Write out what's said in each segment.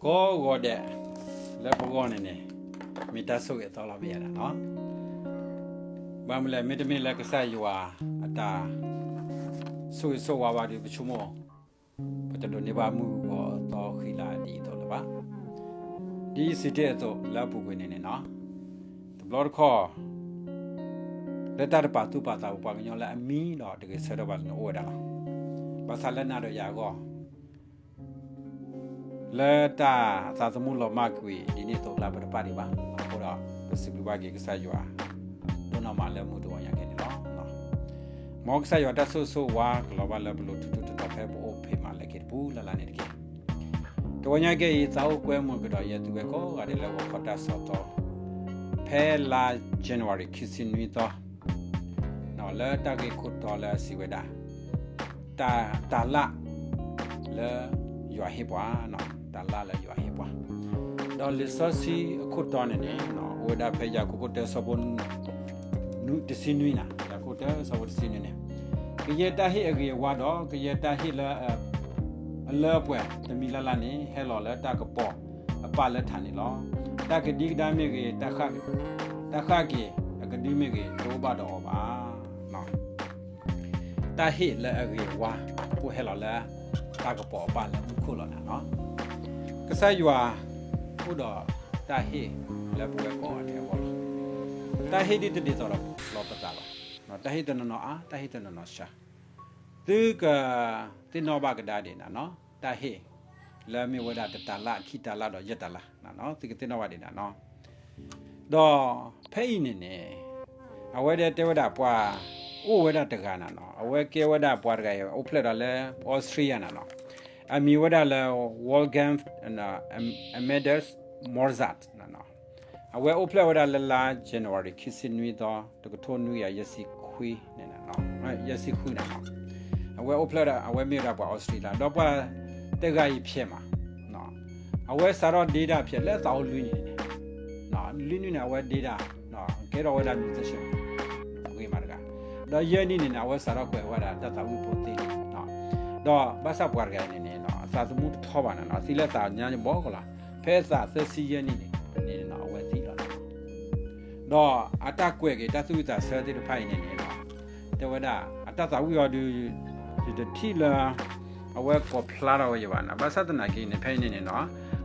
ဂီၤဂီၤဒဲး လၢပဂီၢ်န့ၣ်န့ၣ် မ့ၢ်တၢ်ဆိၣ်ဂ့ၤအသီလီၤ မ့ၢ်ယၤဒၣ်နီၤ. ဘၣ်မနုၤလဲၣ် မ့တမ့ၢ်လၢကစၢ်ယွၤအတၢ်ဆိၣ်ဂ့ၤဆိၣ်ဝါဘၣ်ဒီး ပဆိကမိၣ် ပတဒိးန့ၢ်ဘၣ်မုၢ်ဂီၤသီဃံလၤဒ်အံၤအသိးလၢၤဘၣ်. ဒ်စံးတ့ၢ်အသိးလၢအပူၤကွံာ်န့ၣ်န့ၣ်နီၤ, တဘျီတခီၣ် လၢတၢ်တပာ်သူၣ်ပာ်သးပူၤ ပှၤကညီလၢအမံဒီးတဂဲၤဆၢထၢၣ်ဘၣ်န့ၣ်အိၣ်ဝဲဒၣ်လီၤ. ဘၣ်ဆၣ်လၢနၤဒီးယၤအဂီၢ် လၢတၢ်သးသမူလီၤမၢ်ကွံာ်ဒ်န့ၣ်အသိးလၢပတပာ်ဒံးဘၣ်အဃိဒီး ပစံးဘျုးဘၣ်က့ၤကစၢ်ယွၤ ဒိၣ်နီၢ်မးလၢမုၢ်တဂီၤညါကဲန့ၣ်လီၤ. မ်ကစၢ်ယွၤတၢ်ဆိၣ်ဂ့ၤဆိၣ်ဝါကလီၤဘၣ်လၢပလိၤထူးထူးတီၤတီၤ ဖဲပအိၣ်ဖဲးမးလၢက့ၤတပူၤလၢ်လၢ်န့ၣ်တက့ၢ်. တဂီၤညါကဲအံၤ သးအိၣ်ကွဲမုာ်ကဒီးယဲၢ်သုဝဲကိးဂၤဒဲးလၢဂီၤခီတၢ်ဆီၣ်သီ ဖဲလါ January ခံဆံနွံသီ လၢတၢ်ဂ့ၢ်ခိၣ်တီလၢအစံးဝဲဒၣ် တၢ်လၢ်လၢယွၤဟ့ၣ်ပှၤ, တၢ်လၢ်လၢယွၤဟ့ၣ်ပှၤ, ဒီးလံာ်စီဆှံအခိၣ်တီန့ၣ်န့ၣ် အိၣ်ဝဲဒၣ်ဖဲယၤကိာ်ခိၣ်တၢဆၢဖိ တဆံနွံန့ၣ်, ယၤကိာ်တၢဆၢဖိတဆံနွံန့ၣ်, ကယဲၢ်တၢ်ဟ့ၣ်အဂ့ၤအဝါဒီး ကယဲၢ်တၢ်ဟ့ၣ်လၢ အလၢအပှဲၤတမံၤလၢ်လၢ်န့ၣ် ဟဲလီၤလၢတၢ်ကပီၤအပၢ်လၢထးန့ၣ်လီၤ. တၢ်ကဒံကဒါမ့ၢ်ဂ့ၤ, တၢ်ဃၣ်က့ၤအကဒုမ့ၢ်ဂ့ၤ, တအိၣ်ဘၣ်ဒီးအီၤဘၣ်. တၢ်ဟ့ၣ်လၢအဂ့ၤအဝါ အိၣ်ဟဲလီၤလၢတၢ်ကပီၤအပၢ်လၢမူခိၣ်လီၤန့ၣ်လီၤ. ကစၢ်ယွၤအိၣ်ဒီးတၢ်ဟ့ၣ်လၢပဝဲကိးဂၤဒဲးအဂီၢ်လီၤ. တၢ်ဟ့ၣ်ဒ်တဒ်သိးဒီးလီၤပသးဘၣ်. တၢ်ဟ့ၣ်တနီၤနီၤအါ, တၢ်ဟ့ၣ်တနီၤနီၤစှၤ. သုကသ့ၣ်နီၣ်ဘၣ်ကဒါဒံးန့ၣ်လီၤ. တၢ်ဟ့ၣ်လၢမ့ၢ်ဝဲဒၣ်တတၤလၢ်, ခံတၤလၢ်ဒီးယဲၢ်တၤလၢ်န့ၣ်လီၤ. သုကသ့ၣ်နီၣ်ဘၣ်ဒံးန့ၣ်လီၤ. ဒီးဖဲအံၤန့ၣ်န့ၣ် အဝဲဒၣ်တဲဝဲဒၣ်ပှၤအိၣ်ဝဲဒၣ်တဂၤန့ၣ်လီၤ. အဝဲကဲဝဲဒၣ်ပှၤတဂၤအံၤ အိၣ်ဖျဲၣ်ဒီးလၢ Austria န့ၣ်လီၤ. အမံၤဝဲဒၣ်လၢ Wolfgang Amadeus Mozart န့ၣ်လီၤ. အဝဲအိၣ်ဖျဲၣ်ဝဲဒၣ်လၢလါ January ခံဆံနွံသီ တကထိနွံကယၤယဲၢ်ဆံခွံန့ၣ်လီၤ. ယဲၢ်ဆံဃုန့ၣ်လီၤ. အဝဲအိၣ်ဖျဲၣ်ဒီး အဝဲမ့ၢ်ဝဲဒၣ်ပှၤ Austria ဒီးပှၤတဂၤအံၤဖျဲးမး အဝဲစးထီၣ်ဒ့တၢ်ဖျဲးလၢသးအိၣ်လွံၢ်နံၣ်န့ၣ်, လွံၢ်နံၣ်န့ၣ် အဝဲဒ့တၢ်, ကဲထီၣ်ဝဲဒၣ် musician ဂ့ၤမးတဂၤ, ဒီးယဲၢ်နံၣ်န့ၣ်န့ၣ် အဝဲစးထီၣ်ကွဲးဝဲဒၣ်တၢ်သးဝံၣ်ဖိသ့န့ၣ်, ဒီးဘၣ်ဆၣ်ပှၤတဂၤအံၤန့ၣ်န့ၣ် အသးသမူတထီဘၣ်န့ၣ်လီၤ. သံလၢသးညါဘီကီးလီၤ. ဖဲအသးသၢဆံယဲၢ်နံၣ်န့ၣ်န့ၣ် အဝဲသံလီၤ. ဒီးအတၢ်ကွဲးက့ၤတၢ်သူၣ်ဝံၣ်သးဆၢသ့ၣ်တဖၣ်အံၤန့ၣ်န့ၣ် တဲဝဲဒၣ် အတၢ်သးဝံၣ်အီၤဒုး ယတထံၣ်လၢ အဝဲကိးဖျါထီၣ်ဝဲယၤဘၣ်န့ၣ်, ဘၣ်ဆၣ်သနာ်က့န့ၣ် ဖဲအံၤန့ၣ်န့ၣ်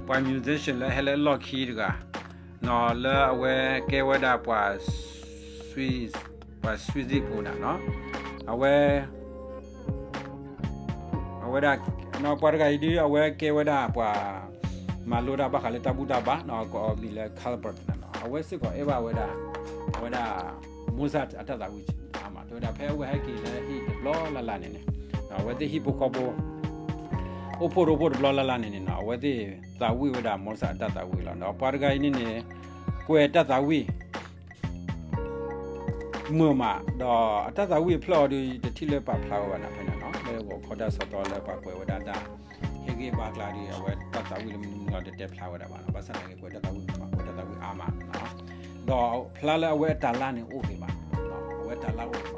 ပှၤ musician လၢဟဲလၢအလီၢ်ခံတဂၤ လၢအဝဲကဲဝဲဒၣ်ပှၤ Swiss, ပှၤ Swiss ဖိန့ၣ်, အဝဲ အဝဲဒၣ် ပှၤတဂၤအံၤဒုး အဝဲကဲဝဲဒၣ်ပှၤ မၤလိတၢ်ဘၣ်ဃးလၢတၢ်ဘူၣ်တၢ်ဘါ ကိးအမံၤလၢ Calvert န့ၣ်လီၤ. အဝဲစ့ၢ်ကီးအဲၣ်ဘၣ်ဝဲဒၣ် အဝဲဒၣ် Mozart အတၢ်သးဝံၣ်အါမး, တဲဝဲဒၣ်ဖဲအဝဲဟဲက့ၤလၢဟံၣ်တဘျီလၢ်လၢ်န့ၣ်န့ၣ် အဝဲသ့ၣ်ဟံၣ်ဖိဃီဖိ အိၣ်ဖှိၣ်ရိဖှိၣ်တဘျီလၢ်လၢ်န့ၣ်န့ၣ် အဝဲသ့ၣ်သးဝံၣ်ဝဲဒၣ် Mozart အတၢ်သးဝံၣ်လီၤ. ဒီးပှၤတဂၤအံၤန့ၣ်န့ၣ် ကွဲးတၢ်သးဝံၣ် မုာ်မး, ဒီးအတၢ်သးဝံၣ်အဖျၢၣ်အီၤဒုး တထံၣ်လၢပာ်ဖျါဝဲဘၣ်န့ၣ် ဖဲန့ၣ်လီၤ. လၢဂီၤခီတၢ်ဆီၣ်သီလၢပှၤကွဲးဝဲဒၣ်တၢ် ဟ့ၣ်ဂံၢ်ဘါကျါဒီး အဝဲတၢ်သးဝံၣ်လၢမနုၤမနုၤတတဲဖျါဝဲဒၣ်ဘၣ်, ဘၣ်ဆၣ်သနာ်က့ ကွဲးတၢ်သးဝံၣ်မး, ကွဲးတၢ်သးဝံၣ်အါမး, ဒီးဖျါလၢအဝဲအတၤလၢ်န့ၣ်အိၣ်ဂ့ၤမး, အဝဲတၤလၢ်အိၣ်ဂ့ၤမ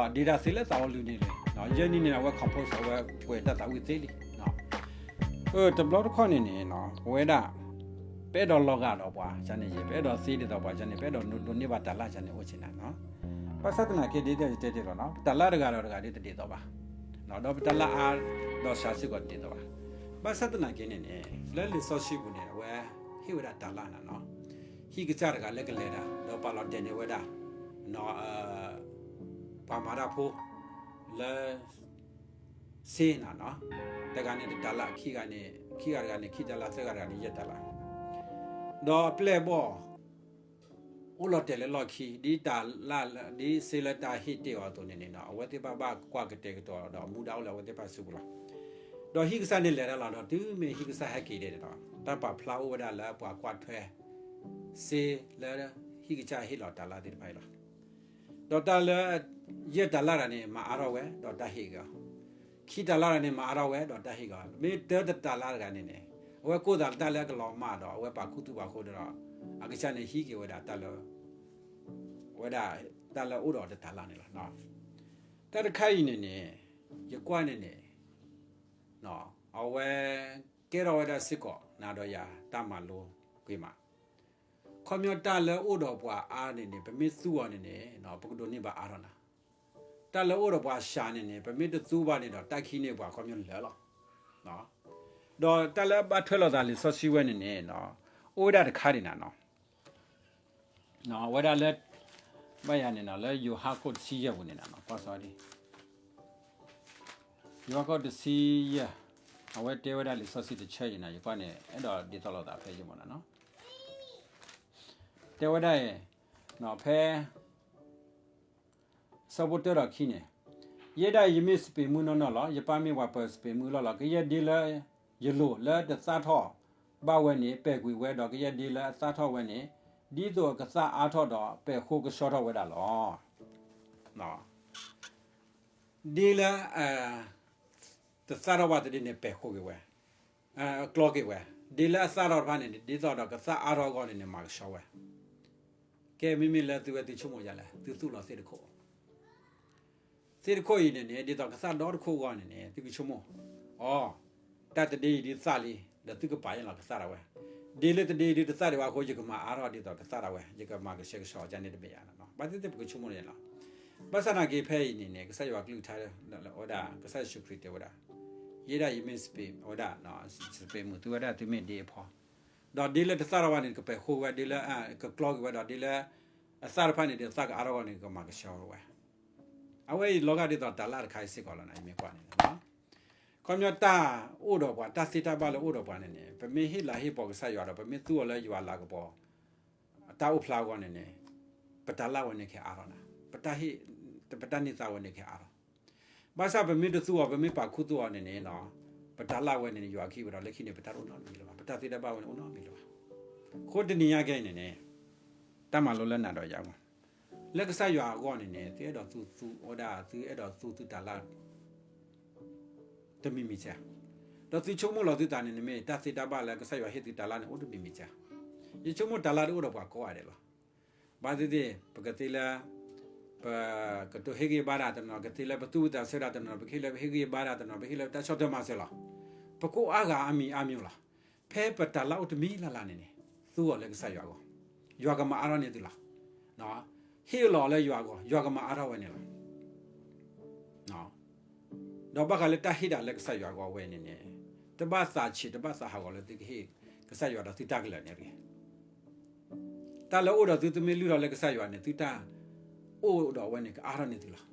း, ဒီးဒ့တၢ်သ့လၢသးအိၣ်လွံၢ်နံၣ်လံ, ယဲၢ်နံၣ်န့ၣ် အဝဲ compose အဝဲကွဲးတၢ်သးဝံၣ်သ့လံ. တဘျီတခီၣ်န့ၣ်န့ၣ် ပဝဲဒၣ် ပအဲၣ်ဒိးလီၤဂာ်ဒီးပှၤကန့ၣ်ယဲၢ်, ပအဲၣ်ဒိးသ့ဒ်သိးပှၤကန့ၣ်, ပအဲၣ်ဒိးဒိးန့ၢ်ဘၣ်တၤလၢ်ကန့ၣ်အိၣ်ဆ့ၣ်နီၤ. ဘၣ်ဆၣ်သနာ်က့ ဒ်ယတဲတ့ၢ်လီၤ, ပတၤလၢ်တဂၤဒီးတဂၤဒ်တဒ်သိးဘၣ်, ဒီးပတၤလၢ်အါဒီးစှၤစ့ၢ်ကီးတဒ်သိးဘၣ်. ဘၣ်ဆၣ်သနာ်က့န့ၣ်န့ၣ် လၢလံာ်စီဆှံပူၤန့ၣ် အဝဲဟ့ၣ်ဝဲဒၣ်တၤလၢ်န့ၣ်လီၤ. ဟံၣ်ကစၢ်တဂၤလၢကလဲၤတၢ် ဒီးပာ်လီၤတဲာ်န့ၢ်ဝဲဒၣ် ပှၤမၤတၢ်ဖိလၢ စ့န့ၣ်လီၤ. တဂၤန့ၣ်တတၤလၢ်, ခံဂၤန့ၣ်, ခံဂၤတဂၤန့ၣ် ခံတၤလၢ်, သၢဂၤတဂၤန့ၣ် ယဲၢ်တၤလၢ်, ဒီးအပျဲၢ်အဘီၣ် အိၣ်လီၤတဲာ်လၢလီၢ်ခံ, ဒ်တၤလၢ်, ဒ်စ့လၢတၢ်ဟ့ၣ်တ့ၢ်အီၤအသိးန့ၣ်န့ၣ်လီၤ, အဝဲသ့ၣ်ဘၣ်ဘၣ်ကွၢ်ကတဲာ်ကတီၤဒီးမူဒါအိၣ်လၢအဝဲသ့ၣ်တဖၣ်စုပူၤလီၤ. ဒီးဟံၣ်ကစၢ်န့ၣ်လဲၤတၢ်လီၤ, ဒီးတုၤမ့ၢ်ဟံၣ်ကစၢ်ဟဲက့ၤဒဲးန့ၣ်လီၤ, တၢ်ပာ်ဖျါအိၣ်ဝဲဒၣ်လၢပှၤကွၢ်ထွဲ စ့လၢဟံၣ်ကစၢ်ဟ့ၣ်လီၤတၤလၢ်သ့ၣ်တဖၣ်အံၤလီၤ. ဒီးတၢ်လၢ ယဲၢ်တၤလၢ်တဂၤန့ၣ် မၤအါထီၣ်ဝဲ ဒီးတၢ်ဟ့ၣ်က့ၤအီၤ, ခံတၤလၢ်တဂၤန့ၣ် မၤအါထီၣ်ဝဲ ဒီးတၢ်ဟ့ၣ်က့ၤအီၤ, မ့ၢ်တၢတတၤလၢ်တဂၤန့ၣ်န့ၣ် အဝဲကိၢ်သးလၢတၢ်လၢအကလီၤမၢ်ဒီး အဝဲပာ်ခူသူၣ်ပာ်ခူဒီး အကစၢ်န့ၣ်ဟံးက့ၤဝဲဒၣ်တၢ်လၢ ဝဲဒၣ်တၢ်လၢအိၣ်ဒီးတတၤလၢ်န့ၣ်လီၤ. တၢ်တခါအံၤန့ၣ်န့ၣ် ယကွၢ်န့ၣ်န့ၣ် အဝဲကဲထီၣ်ဝဲဒၣ်စ့ၢ်ကီး နၤဒီးယၤတၢ်မၤလိကွံာ်မး. ခီပညီတၢ်လၢအိၣ်ဒီးပှၤအါန့ၣ်န့ၣ် ပမ့ၢ်သူအီၤန့ၣ်န့ၣ် ပကဒိးန့ၢ်ဘၣ်အါထီၣ်နၤ. တၢ်လၢအိၣ်ဒီးပှၤစှၤန့ၣ်န့ၣ် ပမ့ၢ်တသူဘၣ်န့ၣ်ဒီး တၢ်ခံးန့ၢ်ပှၤခီပညီလၢာ်လီၤ. ဒီးတၢ်လၢအဘၣ်ထွဲလိာ်သးလံာ်စီဆှံဝဲန့ၣ်န့ၣ် အိၣ်ဝဲဒၣ်တခါဒံးနၤနီၤ. ဝဲဒၣ်လၢ ဘၣ်ယၤန့ၣ်နီၤ လၢယိၤဟၣ်ခိၣ်တဆံယဲၢ်ပူၤန့ၣ်နၤနီၤ ကွၢ်စီဒံး ယိၤဟၣ်ခိၣ်တဆံယဲၢ် အဝဲတဲဝဲဒၣ်လံာ်စီဆှံတဆၢအံၤန့ၣ် ယကွၢ်န့ၣ် အဲၣ်ဒိးဒ်သိးလိာ်သးဖဲယမီၤနၤနီၤ တဲဝဲဒၣ်အံၤ ဖဲ ဆၢဖိတၢဒီးခံန့ၣ်, ယဲဒၣ်အံၤယမ့ၢ်စပံးမုၢ်နီၢ်နီၢ်လီၤ. ယပၢ်မ့ၢ်ပှၤပၢၤစပံးမုၢ်လီၢ်လီၤ. ကယဲၢ်ဒ့လၢယလိၤလၢတသၣ်ထီၣ်ဘၣ်ဝဲန့ၣ် ပဲာ်ကွံာ်ဝဲ, ဒီးကယဲၢ်ဒ့လၢအသၣ်ထီၣ်ဝဲန့ၣ် ဒ်သိးအကသၣ်အါထီၣ်ဒီးပဲာ်ဃိကဆှီထီၣ်ဝဲဒၣ်လီၤ. ဒ့လၢ တသၣ်ထီၣ်ဘၣ်သဒ့န့ၣ် ပဲာ်ဃိက့ၤဝဲ, ကျီက့ၤဝဲ. ဒ့လၢအသၣ်ထီၣ်တဖၣ်န့ၣ် ဒ်သိးဒီးကသၣ်အါထီၣ်အဂီၢ်န့ၣ်န့ၣ် မၤကဆှီဝဲ. ကဲ မ့မ့ၢ်လၢသုဝဲသုဆိကမိၣ်ယၤလဲၣ်, သုသူၣ်လီၤသ့ၣ်တခိၣ်, သ့ၣ်တခိၣ်အံၤန့ၣ်န့ၣ် ဒ်သိးကသၣ်ဒီတခိၣ်အဂီၢ်န့ၣ်န့ၣ် သုကဆိကမိၣ်, အိ, တၢ်သဒ့အံၤဒုးသၣ်လံ, ဒီးသုကပာ်ယဲလီၤကသၣ်ဒၣ်ဝဲ. ဒ့လၢသဒ့အံၤဒုးတသၣ်ဒံးဘၣ်အဃိ ယကမၤအါထီၣ်ဒ်သိးကသၣ်ဒၣ်ဝဲ, ယကမၤကဆှဲကဆှီဒ်န့ၣ်တမ့ၢ်ယၤနီၤ. ဘၣ်သ့ၣ်သ့ၣ်ပကဆိကမိၣ်ယဲလီၤ. ဘၣ်ဆၣ်သနာ်က့ဖဲအံၤန့ၣ်န့ၣ် ကစၢ်ယွၤကလုၢ်ကထါဝဲဒၣ် ကစၢ်ယ့ၣ်ၡူးခရံာ်တဲဝဲဒၣ်, ယဲဒၣ်အံၤမ့ၢ်စပံး, ဝဲဒၣ် စပံးမုၢ်, သုဝဲဒၣ်သုမ့ၢ်ဒ့အဖီ, ဒီးဒ့လၢတသၣ်ထီၣ်ဘၣ်န့ၣ် ကပဲာ်ဃိဝဲ, ဒ့လၢ ကကျီက့ၤဝဲဒီး ဒ့လၢအသၣ်တဖၣ်န့ၣ် ဒ်သၣ်ကအါထီၣ်အဂီၢ်န့ၣ် ကမၤကဆှီဝဲ. အဝဲအံၤလီၤဂာ်ဒ်သိးတၢ်လၢတခါအံၤစ့ၢ်ကီးလီၤန့ၣ် မ့ၢ်ကွၢ်န့ၣ်လီၤ. ခီပညီတၢ်အိၣ်ဒီးပှၤ, တၢ်သ့တၢ်ဘၣ်လၢအိၣ်ဒီးပှၤန့ၣ်န့ၣ် ပမ့ၢ်ဟ့ၣ်လၤဟ့ၣ်ကပီၤကစၢ်ယွၤဒီး ပမ့ၢ်သူအီၤလၢယွၤလၤကပီၤ တၢ်အိၣ်ဖျါအဂီၢ်န့ၣ်န့ၣ် ပတၢ်လၢ်ဝဲန့ၣ်ကဟဲအါထီၣ်နၤ, ပတၢ်ဟ့ၣ်, ပတၢ်န့ၢ်သါဝဲန့ၣ်ကဟဲအါထီၣ်. ဘၣ်ဆၣ်ပမ့ၢ်တသူအီၤ ပမ့ၢ်ပာ်ခူသူအီၤန့ၣ်န့ၣ် ပတၢ်လၢ်ဝဲန့ၣ်န့ၣ် ယွၤကဟ့ၣ်ဝဲဒီး လၢခံန့ၣ် ပတၢ်အိၣ်နီတမံၤလၢၤဘၣ်, ပတၢ်သ့တၢ်ဘၣ်ဝဲန့ၣ်အိၣ်နီတမံၤလၢၤဘၣ်. အဃိတနံၤညါကဲအံၤန့ၣ်န့ၣ် တၢ်မၤလိလၢနၤဒီးယၤအဂီၢ်, လၢကစၢ်ယွၤအဂီၢ်န့ၣ်န့ၣ် သုအဲၣ်ဒိးသူသူဝဲဒၣ်, သုအဲၣ်ဒိးသူသုတၢ်လၢ် တမံၤမံၤစဲး, ဒီးသုဆိကမိၣ်လီၤသုသးန့ၣ် နမ့ၢ်တၢ်သ့တၢ်ဘၣ်လၢကစၢ်ယွၤဟ့ၣ်သုတၢ်လၢ်န့ၣ် အိၣ်တမံၤမံၤစဲး. ယဆိကမိၣ်တၢ်လၢ်တအိၣ်ဒီးပှၤကိးဂၤဒဲးလီၤ. ဘၣ်သ့ၣ်သ့ၣ် ပကသ့လၢ ပကတိၤဟ့ၣ်ဂံၢ်ဘါတၢ်တနီၤ, ကသ့လၢပသူၣ်ဝံၣ်သးဆၢတၢ်တနီၤ, ပကဟ့ၣ်လၢပဟ့ၣ်ဂံၢ်ဘါတၢ်တနီၤ, ပဟ့ၣ်လၢပတၢ်ဆီၣ်ထွဲမၤစၢၤလီၤ. ပကိးအါဂၤအါမံၤအါမံၤလီၤ. ဖဲပတၢ်လၢ်အိၣ်တမံၤလၢ်လၢ်န့ၣ်န့ၣ် သူအီၤလၢကစၢ်ယွၤအဂီၢ်, ယွၤကမၤအါထီၣ်န့ၢ်သုလီၤ. ဟ့ၣ်လီၤလၢယွၤအဂီၢ်, ယွၤကမၤအါထီၣ်ဝဲန့ၣ်လီၤ. ဒီးဘၣ်ဃးလၢတၢ်ဟ့ၣ်တၢ်လၢကစၢ်ယွၤအဂီၢ်ဝဲန့ၣ်န့ၣ် တဘၣ်သးဆံး တဘၣ်သးဟးဂီၤလၢသုကဟ့ၣ်ကစၢ်ယွၤဒီးသုတၢ်ကလၢာ်န့ၣ်တဂ့ၤ. တၢ်လၢအိၣ်ဒီးသုသုမ့ၢ်လုၢ်ထီၣ်လၢကစၢ်ယွၤန့ၣ် သုတၢ်အိၣ်ဒီးဝဲန့ၣ် ကအါထီၣ်န့ၢ်သုလီၤ.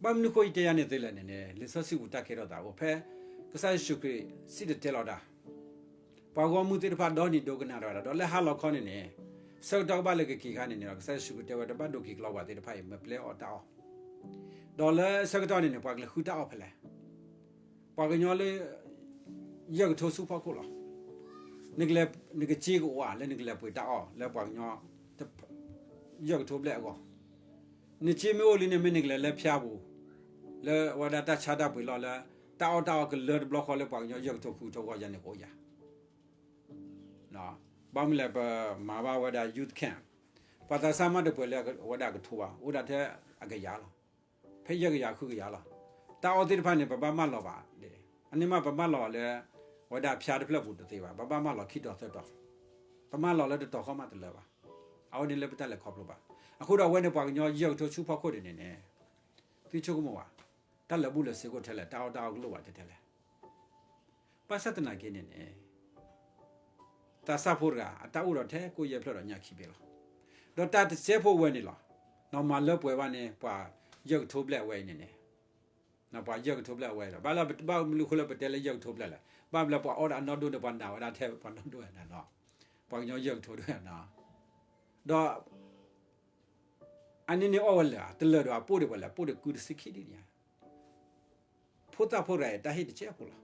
ဘၣ်မနုၤဃိယတဲယၤန့ၣ်သုလဲၣ်န့ၣ်န့ၣ် လံာ်စီဆှံပူၤတၢ်ကဲထီၣ်သးအိၣ် ဖဲကစၢ်ယ့ၣ်ၡူးခရံာ်စံၣ်တဲၤတဲလီၤတၢ် ပှၤဂီၢ်မုၢ်သ့ၣ်တဖၣ်ဒီနံၤဒိကနၣ်တၢ်ဝဲဒၣ် ဒီးလၢဟါလီၤခီန့ၣ်န့ၣ် ဆၢကတီၢ်ကဘၣ်လၢကက့ၤခါန့ၣ်န့ၣ်ဒီး ကစၢ်ယ့ၣ်ၡူးခရံာ်တဲဝဲ တဘၣ်ဒိးက့ၤကျီပှၤသ့ၣ်တဖၣ်အံၤ မၤပျဲအီၣ်တၢ်အီၣ်, ဒီးလၢဆၢကတီၢ်န့ၣ်န့ၣ် ပှၤကလဲၤဃုတၢ်အီၣ်ဖဲလဲၣ်. ပှၤကညီလၢ ယဲၢ်ကထိဆူဖီခိၣ်လီၤ. နကလဲၤ, နကစ့ကအိၣ်ဧါ လၢနကလဲၤပှ့ၤတၢ်အီၣ်လၢပှၤကညီ ယဲၢ်ကထိဘျဲၣ်အဂီၢ်, နစ့မ့ၢ်အိၣ်လံန့ၣ် မ့ၢ်နကလဲၤလၢဖၠါပူၤ လၢဝဲဒၣ်တၢ်ဆါတၢ်ပှ့ၤလီၢ်လၢ တၢ်အီၣ်တၢ်အီကလၢတဘျီဃီလၢပှၤကညီယဲၢ်ကထိဃုကထိအဂီၢ် ယၤန့ၣ်ကအိၣ်ယၤ ဘၣ်မနုၤလဲၣ် ပမၤဘၣ်ဝဲဒၣ် youth camp, ပှၤသးစၢ်မးတပှဲၤလၢအဝဲဒၣ်အကထိဘၣ်, အိၣ်ဒၣ်ထဲအကယၤလီၤ. ဖဲယဲၢ်ကယၤဃုကယၤလီၤ. တၢ်အီၣ်သ့ၣ်တဖၣ်န့ၣ် ပဘၣ်မၢလီၤဘၣ်, အန့ၣ်မးပမၢလီၤလၢ ဝဲဒၣ်ဖၠါတဖျၢၣ်ပူၤတသ့ဘၣ်, ပဘၣ်မၢလီၤခံတီၤသၢတီၤ, ပမၢလီၤလၢတတီၤဃီမးတလၢာ်ဘၣ်. အဝဲန့ၣ်လၢပတၢ်လဲၤခီဖျိဘၣ်. အဃိဒီးအဝဲန့ၣ်ပှၤကညီယဲၢ်ကထိဆူဖီခိၣ်န့ၣ်န့ၣ်န့ၣ် သုဆိကမိၣ်ဘၣ်, တၢ်လၢာ်ဘူၣ်လၢာ်စ့ၤကအိၣ်ထဲလဲၣ်, တၢ်အီၣ်တၢ်အီကလိၣ်ဘၣ်ထဲထဲလဲၣ်. ဘၣ်ဆၣ်သနာ်က့န့ၣ်န့ၣ် သးစၢ်ဖိတဂၤ အတၢ်အိၣ်ဒီးထဲကိးယဲၢ်ဖျၢၣ်ဒီးညၣ်ခံဘ့ၣ်လီၤ. ဒီးတၢ်တစဲးဖိဝဲန့ၣ်လီၤ. နီၢ်မၤလၢပှဲၤဘၣ်န့ၣ် ပှၤယဲၢ်ကထိဘျဲၣ်အဝဲအံၤန့ၣ်န့ၣ်, ပှၤယဲၢ်ကထိဘျဲၣ်အဝဲဒီး ဘၣ်လၢဘၣ်မနုၤဃိလၢပတဲလၢယဲၢ်ကထိဘျဲၣ်လဲၣ်, ဘၣ်မနုၤလၢပှၤအီၣ်ဒၣ်အနီၢ်ဒိၣ်န့ၣ် ပှၤနာ်ဝဲဒၣ်ထဲပှၤနီၢ်ဒိၣ်ဝဲဒၣ်နီၤ, ပှၤကညီယဲၢ်ကထိဒၣ်နီၤ, ဒီး အန့ၣ်န့ၣ်အီၣ်ဝဲလၢာ်ဧါ, တလၢာ်ဒီးအပိၢ်ဒံးဝဲလဲၣ်, ပိၢ်ဒံးကုတဆံခံဒ်န့ၣ်ဧါ. ဖိသၣ်ဖိတဂၤအံၤ တၢ်ဟ့ၣ်တစဲးဖိလီၤ.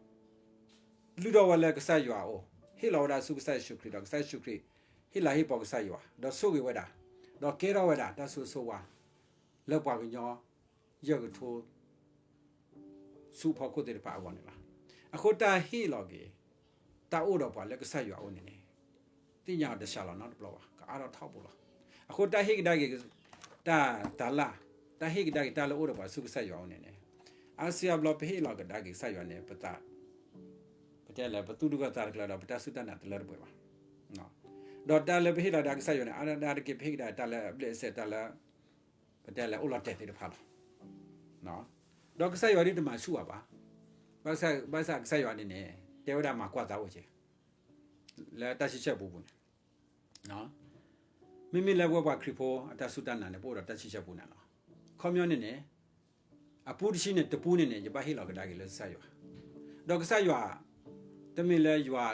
လုၢ်ထီၣ်ဝဲလၢကစၢ်ယွၤအအိၣ်, ဟ့ၣ်လီၤဝဲဒၣ်ဆူကစၢ်ယ့ၣ်ၡူးခရံာ်ဒီး ကစၢ်ယ့ၣ်ၡူးခရံာ် ဟ့ၣ်လၤဟ့ၣ်ကပီၤကစၢ်ယွၤ, ဒီးဆိၣ်ဂ့ၤဝဲဒၣ်, ဒီးကဲထီၣ်ဝဲဒၣ်တၢ်ဆိၣ်ဂ့ၤဆိၣ်ဝါ လၢပှၤကညီ ယဲၢ်ကထိ ဆူအဖီခိၣ်သ့ၣ်တဖၣ်အဂီၢ်န့ၣ်လီၤ. အဃိတၢ်ဟ့ၣ်လီၤက့ၤ တၢ်အိၣ်ဒီးပှၤလၢကစၢ်ယွၤအအိၣ်န့ၣ်န့ၣ် သ့ၣ်ညါအီၤတစှၤလီၤနီတဘျီဘၣ်, ကအါထီၣ်ထီဘိလီၤ. အဃိတၢ်ဟ့ၣ်ကဒါက့ၤ တၢ်တၤလၢ်, တၢ်ဟ့ၣ်ကဒါက့ၤတၢ်လၢအအိၣ်ဒီးပှၤဆူကစၢ်ယွၤအအိၣ်န့ၣ်န့ၣ်, အါစုအါဘျီပဟ့ၣ်လီၤကဒါက့ၤကစၢ်ယွၤန့ၣ် ပသး ပတဲလဲၣ် ပသူၣ်တဂၢၢ်သးတကျၢၤဒီး ပတၢ်စူၢ်တၢ်နာ်တလၢတပှဲၤဘၣ်. ဒီးတၢ်လၢပဟ့ၣ်လီၤဒၣ်ကစၢ်ယွၤန့ၣ် အါဒၣ်တက့ၢ် ပဟ့ၣ်ကဒါတၢ်လၢအဘျဲၣ်အစဲး တၢ်လၢ ပတဲလဲၣ် အိၣ်လီၤတဲာ်သ့ၣ်တဖၣ်လီၤ. ဒီးကစၢ်ယွၤဒ်တမၤဆူၣ်ဘၣ်ဘၣ်. ဘၣ်ဆၣ်ကစၢ်ယွၤန့ၣ်န့ၣ် တဲဝဲဒၣ်မၤကွၢ်သးအိၣ်က့ၤ လၢတၢ်ဆံဆဲၣ်ပူပူၤန့ၣ် မ့မ့ၢ်လၢပဝဲပှၤခရံာ်ဖိအတၢ်စူၢ်တၢ်နာ်န့ၣ် ပအိၣ်ဒီးတၢ်ဆံဆဲၣ်ပူနၤလီၤ. ခီပညီန့ၣ်န့ၣ် အပူတဆံန့ၣ် တပူန့ၣ်န့ၣ် ယဘၣ်ဟ့ၣ်လီၤကဒါက့ၤလၢကစၢ်ယွၤ, ဒီးကစၢ်ယွၤ တမ့ၢ်လၢယွၤ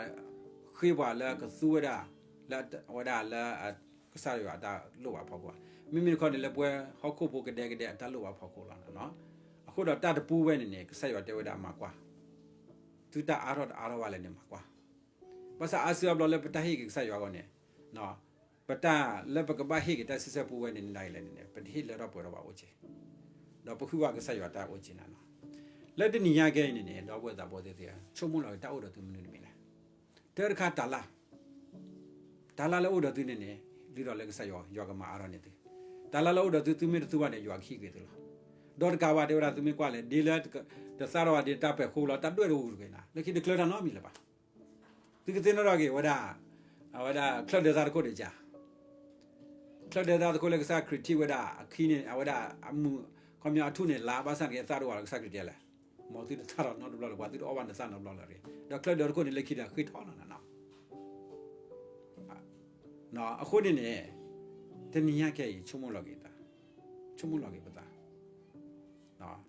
ဃ့ပှၤလၢကသူဝဲဒၣ် လၢဝဲဒၣ်လၢ ကစၢ်ယွၤအတၢ်လိၣ်ဘၣ်ဖီခိၣ်ဘၣ်. မ့မ့ၢ်တခီန့ၣ် လၢပဝဲဟီၣ်ခိၣ်ဖိကဒဲကဒဲအတၢ်လိၣ်ဘၣ်ဖီခိၣ်လီၤ. အဃိဒီးတၢ်တပူဝဲန့ၣ်န့ၣ် ကစၢ်ယွၤတဲဝဲဒၣ်မၤကွၢ်, သုတၢ်အါထီၣ်တအါထီၣ်ဘၣ်လဲၣ်န့ၣ်မၤကွၢ်. ဘၣ်ဆၣ်အါစုအါဘျီလၢပတၢ်ဟ့ၣ်က့ၤကစၢ်ယွၤအဂီၢ်န့ၣ် ပတၢ်လၢပကဘၣ်ဟ့ၣ်က့ၤတၢ်ဆံဆဲၣ်ပူဝဲန့ၣ်န့ၣ်ဒၣ်လဲၣ်န့ၣ်န့ၣ် ပတဟ့ၣ်လၢထီၣ်ပှဲၤထီၣ်ဘၣ်အိၣ်က့ၤ, ဒီးပဃုဘၣ်ကစၢ်ယွၤတၢ်အိၣ်က့ၤနၤလီၤ. လၢတနံၤညါကဲအံၤန့ၣ်န့ၣ် ဒီပုၢ်ဝဲၢ်သးဘိသ့ၣ်သ့ၣ်ဧၢ, ဆိကမိၣ်လီၤက့ၤတၢ်အိၣ်ဒီးသုမနုၤတမံၤလဲၣ်. တၢ်တခါတၤလၣ်, တၤလၣ်လၢအိၣ်ဒီးသုန့ၣ်န့ၣ် လုၢ်ထီၣ်လၢကစၢ်ယွၤ ယွၤကမၤအါထီၣ်န့ၢ်သု, တၤလၣ်လၢအိၣ်ဒီးသု သုမ့ၢ်တသူဘၣ်န့ၣ် ယွၤကဟံးက့ၤသုလီၤ. ဒီးတကးဘၣ်တဲဝဲဒၣ် သုမ့ၢ်ကွၢ်လဲၣ် ဒ်လၢ တသၣ်ထီၣ်ဘၣ်ဒ်တၢ်ပဲာ်ဃူလီၤ တၢ်ဒွဲၣ်တအိၣ်တဂ့ၤနၤ လၢခံတကျၢၤတၢ်နီတမံၤလၢၤဘၣ်. သုကသ့ၣ်နီၣ်ထီၣ်က့ၤဝဲဒၣ် အဝဲဒၣ်ချၢၣ်ဒၢသၣ်တခိၣ်န့ၣ်ယါ, ချၢၣ်ဒၢသၣ်တခိၣ်လၢကစၢ်ခရံာ်ထံၣ်ဝဲဒၣ်အခံန့ၣ် အဝဲဒၣ်အမုၢ် ခီပညီအထူၣ်န့ၣ်လါဘၣ်ဆၣ်န့ၣ်က့ၤအသၣ်တအိၣ်ဘၣ်လီၤ ကစၢ်ခရံာ်တဲလဲၣ်, မ်သုတသၣ်ထီၣ်နီတဘျီလၢၤ ပှၤသုတအီၣ်ဘၣ်နသၣ်နီတဘျီလၢၤတဂ့ၤ. ဒီးချၢၣ်ဒၢတခိၣ်န့ၣ်လၢခံဒီးဃ့ထီၣ်လီၤနၤနီၤ အဃိန့ၣ်န့ၣ် တနံၤညါကဲအံၤ ဆိကမိၣ်လီၤက့ၤသး, ဆိကမိၣ်လီၤက့ၤပသး,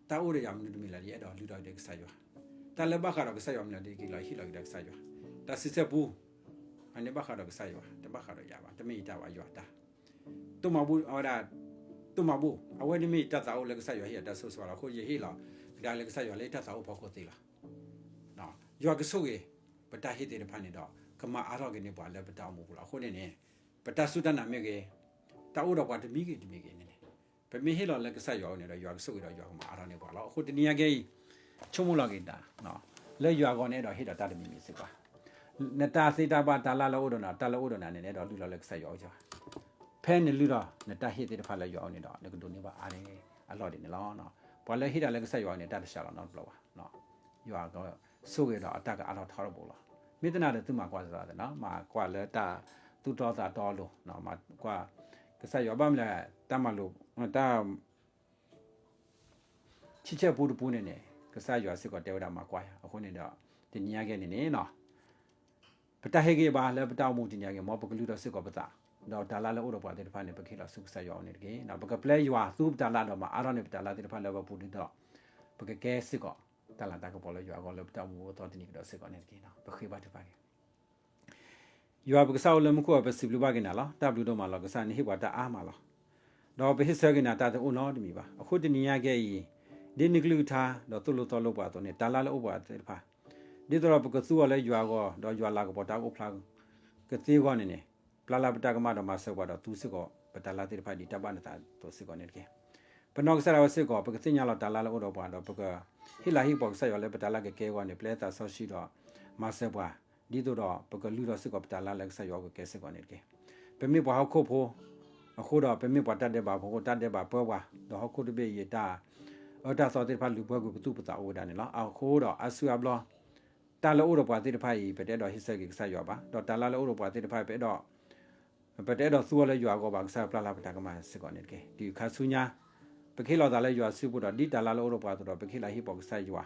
တၢ်အိၣ်ဒီးယၤမနုၤတမံၤလဲၣ် ယအဲၣ်ဒိးလုၢ်ထီၣ်က့ၤဒီးကစၢ်ယွၤ, တၢ်လၢဘၣ်ဃးဒီးကစၢ်ယွၤမနုၤလဲၣ် ယက့ၤလီၤဟ့ၣ်လီၤက့ၤဒီးကစၢ်ယွၤ, တၢ်ဆံဆဲၣ်ပူ အန့ၣ်ဘၣ်ဃးဒီးကစၢ်ယွၤ တဘၣ်ဃးဒီးယၤဘၣ် တမ့ၢ်ယတၢ်ဘၣ် ယွၤတၢ် တိၢ်မၤဘူၣ် အဝဲဒၣ် တိၢ်မၤဘူၣ် အဝဲန့ၣ်မ့ၢ်ယတၢ်သးအိၣ်လၢကစၢ်ယွၤဟ့ၣ်အတၢ်ဆိၣ်ဂ့ၤလီၤ. အဃိယဟ့ၣ်လီၤကဒါလၢကစၢ်ယွၤလၢယတၢ်သးအိၣ်ဖီခိၣ်သ့လီၤ. ယွၤကဆိၣ်ဂ့ၤ ပတၢ်ဟ့ၣ်သ့ၣ်တဖၣ်န့ၣ်ဒီး ကမၤအါထီၣ်က့ၤန့ၢ်ပှၤလၢပတၢ်အိၣ်မူပူၤလီၤ. အဃိန့ၣ်န့ၣ် ပတၢ်စူၢ်တၢ်နာ်မ့ၢ်ဂ့ၤ, တၢ်အိၣ်ဒီးပှၤတမံၤဂ့ၤတမံၤဂ့ၤန့ၣ်န့ၣ် ပမ့ၢ်ဟ့ၣ်လီၤလၢကစၢ်ယွၤအအိၣ်န့ၣ်ဒီး ယွၤကဆိၣ်ဂ့ၤဒီးယွၤကမၤအါထီၣ်န့ၢ်ပှၤလီၤ. အဃိတနံၤညါကဲအံၤ ဆိကမိၣ်လီၤက့ၤတၢ် လၢယွၤအဂီၢ်န့ၣ် အဲၣ်ဒိးဟ့ၣ်ဒီးတၢ်တမံၤမံၤစ့ၢ်ကီး, နတၢ်သ့တၢ်ဘၣ်တၢ်လၢ်လၢအိၣ်ဒီးနၤ တၢ်လၢအိၣ်ဒီးနၤန့ၣ် အဲၣ်ဒိးလုၢ်လီၤလၢကစၢ်ယွၤအအိၣ်စ့ၢ်ကီး, ဖဲနလုၢ်ဒီးနတၢ်ဟ့ၣ်သ့ၣ်တဖၣ်လၢယွၤအအိၣ်န့ၣ်ဒီး နကဒိးန့ၢ်ဘၣ်အါန့ၣ်အလီၢ်ဒ်န့ၣ်လီၤ. ပှၤလၢဟ့ၣ်တၢ်လၢကစၢ်ယွၤအအိၣ်န့ၣ် တၢ်တဆှးလီၤနီတဘျီဘၣ်. ယွၤကဆိၣ်ဂ့ၤဒီးအတၢ်ကအါထီၣ်ထီထီၣ်တဘိလီၤ. မ့ၢ်သနာ်ဒီးသုမၤကွၢ်သးသ့နီၤ မၤကွၢ်လၢတၢ်သူၣ်တီသးတီအလိၤ, မၤကွၢ် ကစၢ်ယွၤဘၣ်မနုၤလဲၣ် တၢ်မၤလိာ် တၢ် ဆံဆဲၣ်ပူတပူန့ၣ်န့ၣ် ကစၢ်ယွၤစ့ၢ်ကီးတဲဝဲဒၣ်မၤကွၢ်ယၤ. အဃိန့ၣ်ဒီး တနံၤညါကဲန့ၣ်န့ၣ် ပတၢ်ဟ့ၣ်ဂံၢ်ဘါလၢပတၢ်အိၣ်မူတနံၤညါကဲ မ်ပကလုၢ်ထီၣ်စ့ၢ်ကီးပသး, ဒီးတၢ်လၢလၢအိၣ်ဒီးပှၤသ့ၣ်တဖၣ်န့ၣ် ပကဟ့ၣ်လီၤဆူကစၢ်ယွၤအအိၣ်န့ၣ်တက့ၢ်. ပကပျဲယွၤသူပတၢ်လၢဒီးမၤအါထီၣ်န့ၢ်ပတၢ်လၢသ့ၣ်တဖၣ်လၢပပူၤဒ်သိး ပကကဲစ့ၢ်ကီး တၢ်လၤတၢ်ကပီၤလၢယွၤအဂီၢ်လၢပတၢ်အိၣ်မူအိၣ်သီတနံၤကဒီးစ့ၢ်ကီးန့ၣ်တက့ၢ်. ပဃ့ဘါထုကဖၣ်က့ၤ ယွၤပကစၢ်အိၣ်လၢမူခိၣ် ပစံးဘျုးဘၣ်က့ၤနၤလီၤ. တၢ်ဘျုးဒိၣ်မးလီၤကစၢ် နဟ့ၣ်ပှၤတၢ်အါမးလီၤ. ဒီးပဟ့ၣ်ဆၢက့ၤနၤတၢ်တအိၣ်နီတမံၤဘၣ်. အဃိတနံၤညါကဲအံၤ ဒ်နကလုၢ်ကထါ ဒီးသိၣ်လိသီလိပှၤအသိးန့ၣ် တၢ်လၢလၢအိၣ်ပှၤသ့ၣ်တဖၣ် ဒ်သိးဒီးပကသူအီၤလၢယွၤအဂီၢ် ဒီးယွၤလၤကပီၤတၢ်အိၣ်ဖျါကသ့အဂီၢ်န့ၣ်န့ၣ် ပျၢ်လၢပတၢ်ကမၣ်ဒီးမၤစၢၤပှၤဒီးသူစ့ၢ်ကီး ပတၢ်လၢသ့ၣ်တဖၣ်ဒ်တၢ်ဘၣ်နသးအသိးစ့ၢ်ကီးန့ၣ်တက့ၢ်. ပနီၢ်ကစၢ်ဒၣ်ဝဲစ့ၢ်ကီး ပကသ့ၣ်ညါလီၤတၢ်လၢလၢအိၣ်ဒီးပှၤ ဒီးပကဟ့ၣ်လၤဟ့ၣ်ကပီၤကစၢ်ယွၤလၢပတၢ်လၢကကဲအဂီၢ်န့ၣ် ပျဲသးစီဆှံဒီးမၤစၢၤပှၤ ဒ်သိးဒီးပကလုၢ်ထီၣ်စ့ၢ်ကီးပတၢ်လၢလၢကစၢ်ယွၤကကဲစ့ၢ်ကီးန့ၣ်တက့ၢ်. ပမ့ၢ်ပှၤဟီၣ်ခိၣ်ဖိ အဃိဒီးပမ့ၢ်ပှၤတၢ်ဒဲးဘးဖိ တၢ်ဒဲးဘးပၢပှၤ ဒီးဟီၣ်ခိၣ်တဘ့ၣ်အံၤတၢ်အၢတၢ်သီသ့ၣ်တဖၣ် လုၢ်ပှဲၤကွံာ်ပသူၣ်ပသးအိၣ်ဝဲဒၣ်န့ၣ်လီၤ. အဃိဒီးအါစုအါဘျီ တၢ်လၢအိၣ်ဒီးပှၤသ့ၣ်တဖၣ်အံၤ ပတအဲၣ်ဒိးဟ့ၣ်ဆၢက့ၤကစၢ်ယွၤဘၣ်. ဒီးတၢ်လၢလၢအိၣ်ဒီးပှၤသ့ၣ်တဖၣ် ပအဲၣ်ဒိး ပတအဲၣ်ဒိးသူအီၤလၢယွၤအဂီၢ်ဘၣ် ကစၢ်ယွၤပျၢ်လၢပတၢ်ကမၣ်စ့ၢ်ကီးန့ၣ်တက့ၢ်. တုၤခါဆူညါ ပကဟ့ၣ်လီၤသးလၢယွၤစုပူၤဒီး ဒ်တၢ်လၢလၢအိၣ်ဒီးပှၤအသိးဒီး ပကဟ့ၣ်လၤဟ့ၣ်ကပီၤကစၢ်ယွၤ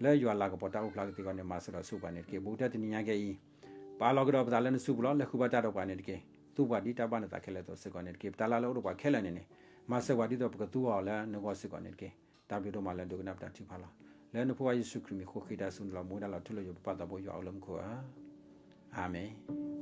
လၢယွၤလၤကပီၤတၢ်အိၣ်ဖျါကသ့အဂီၢ်န့ၣ် မၤစၢၤဒီးဆိၣ်ဂ့ၤပှၤန့ၣ်တက့ၢ်. ဘူးကတၢၢ်တနံၤညါကဲအံၤ ပအးလီၤကဒီးပသးလၢနစုပူၤလီၤ. လဲၤဃုဘၣ်တၢ်ဒီးပှၤန့ၣ်တက့ၢ်. သူပှၤဒ်တၢ်ဘၣ်နသးခဲလၢာ်အသိးစ့ၢ်ကီးန့ၣ်တက့ၢ်. ပတၢ်လၢလၢအိၣ်ဒီးပှၤခဲလၢာ်န့ၣ်န့ၣ် မၤစၢၤပှၤဒ်သိးပကသူအီၤလၢနဂီၢ်စ့ၢ်ကီးန့ၣ်တက့ၢ်. တၢ်ဘျုးဒိၣ်မးလၢဒိကနၣ်ပတၢ်ထုကဖၣ်လီၤ. လၢနဖိခွါယ့ၣ်ၡူးခရံာ်မံၤဃိ ဃ့တၢ်ဆူနလီၤ မူဒါလီၤထူလီၤယိာ် ပပၢ်သးဘိယွၤအအိၣ်လၢမူခိၣ်ဧၢ, အၤမ့ၣ်.